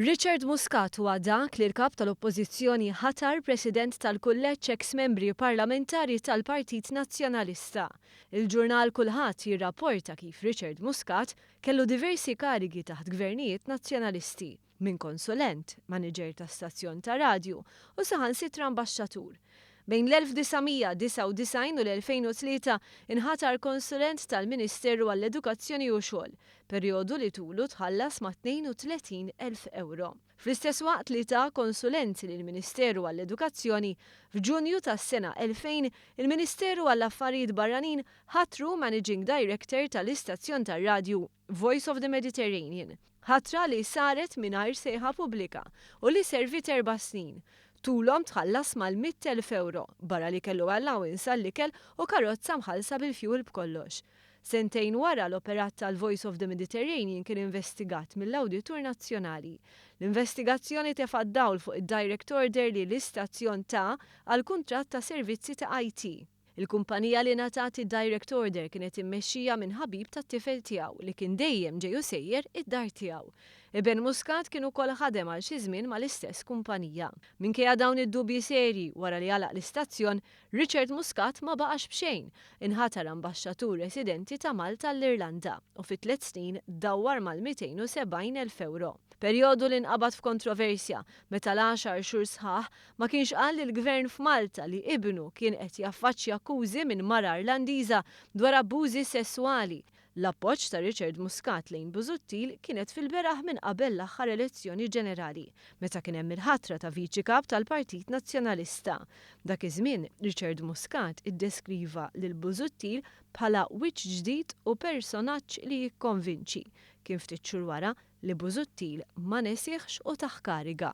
Richard Muscat huwa dak li l-Kap tal-Oppożizzjoni ħatar President tal-Kulleġġ eks Membri Parlamentari tal-Partit Nazzjonalista. Il-ġurnal Kullħadd jirrapporta kif Richard Muscat kellu diversi karigi taħt gvernijiet Nazzjonalisti, minn konsulent, maniġer ta' stazzjon ta' radju u saħansitra ambaxxatur. Bejn l-1999 u l-2003 inħatar konsulent tal-Ministeru għall-Edukazzjoni u Xogħol, perjodu li tulu tħallas ma' 32,000 ewro. Fl-istess waqt li ta konsulenzi lill-Ministeru għall-Edukazzjoni, f'Ġunju tas-sena 2000 il-Ministeru għall-Affarijiet Barranin ħatru Managing Director tal-istazzjon tar-radju Voice of the Mediterranean, ħatra li saret mingħajr sejħa pubblika u li serviet erba' snin. Tulhom tħallas mal-100,000 ewro, barra li kellu allowance għall-ikel u karozza mħallsa bil-fuel b'kollox. Sentejn wara l-operat tal-Voice of the Mediterranean kien investigat mill-Awditur Nazzjonali. L-investigazzjoni tefgħet dawl fuq id-direct order li l-istazzjon ta għal kuntratt ta' servizzi ta' IT. Il-kumpanija li ngħatat id-direct order kienet immexxija minn ħabib tat-tifel tiegħu li kien dejjem ġej u sejjer id-dar tiegħu. Iben Muscat kien ukoll ħadem għal xi żmien mal-istess kumpanija. Minkejja dawn id-dubji serji, wara li għalaq l-istazzjon, Richard Muscat ma baqax b'xejn. Inħatar ambaxxatur residenti ta' Malta l-Irlanda u fi tliet snin dawwar mal-270,000 ewro. Perjodu li nqabad f'kontroversja meta l-għaxar xhur sħaħ ma kienx qal lill-Gvern f'Malta li ibnu kien qed jaffaċċja akkużi minn mara Irlandiża dwar abbużi sesswali. L-appoġġ ta' Richard Muscat lejn Busuttil kienet fil-beraħ minn qabel l-aħħar elezzjoni ġenerali, meta kien hemm il-ħatra ta' Viċi Kap tal-Partit Nazzjonalista. Dak iż-żmien, Richard Muscat iddeskriva lil Busuttil bħala wiċċ ġdid u personaġġ li jikkonvinċi. Kien ftit xhur wara li Busuttil ma nesihx u tah kariga.